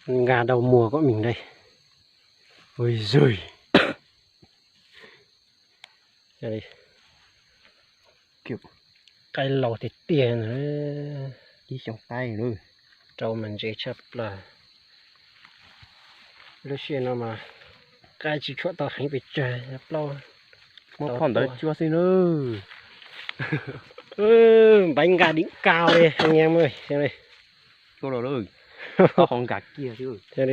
Nkag dau muag koj mis ntag. Ui zug. Qaib laus tiag tiag na. Ib xyoos qaib, rau mas ntse tshaj plaws. Lub sij hawm no mas qaib tsis tshuam tau heev pes tsawg, plaub. Muab phoj ntawd cuab xwb na. Npaib nkag dim kag li, nyias mus li. Cuab los lawm, ho nkag kiag xwb.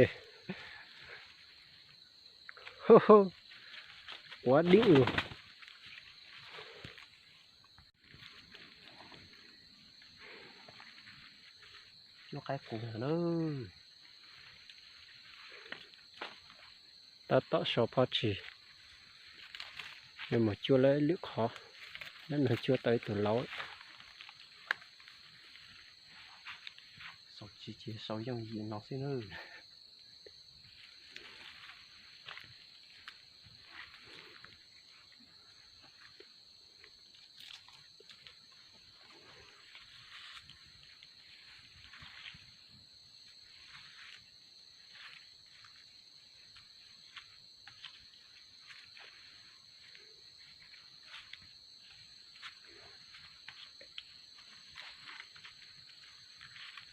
Ua dim lug. Cuab qaib qus na. Tab tom sau phoj tshis, nws mus cuab lawm lwm qhov, lawm no cuab tau ib tug laub. Sau tsis ces sau yooj yim no xwb na.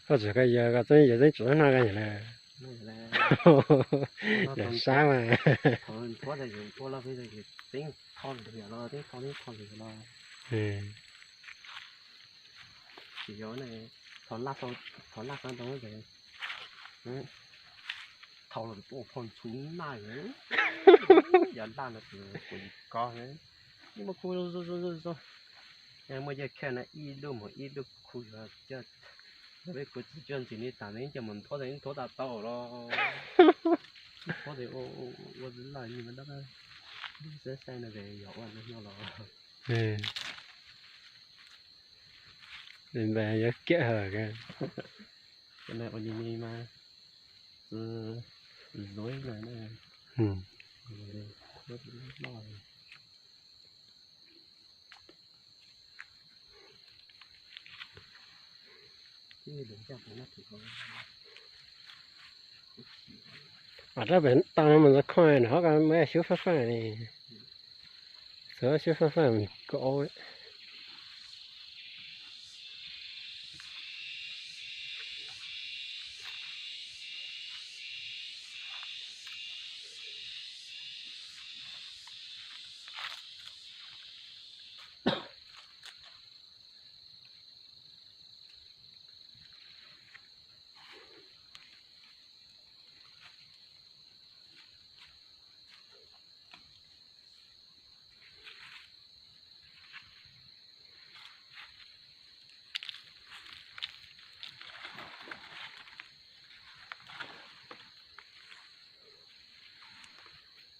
Koj tsis koj yawg koj txeeb yawg txeeb tsuav no koj yawg lawm. Yawg sab mas. Tsis yog, thov laj xab ntoo, thov los ua phoj ntxhuv naj, yog laj no ces kuv kov, yeej muaj khu zoo zoo zoo. Muaj yawg khawm na ib lub mus ib lub khu, yog peb khuv tsis cuag ntxim li tas ne, coj mus nthuav nthuav tas tau los. Nthuav ces ua laj ni dab, lub xab xaij no ces yog ua nyob los. Yuav kiam hawm. Ua li ni mas txwv zuav na. Mas rau pem tau no mas ntxov khoom no ho muab xyuv faj faj li. Xyuv faj faj mis kaum.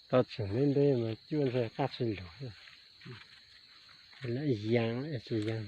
Tau tseem ntev ntev mas cuaj ntxhais qaj tsis lug. Lawv yaa tsis yaa.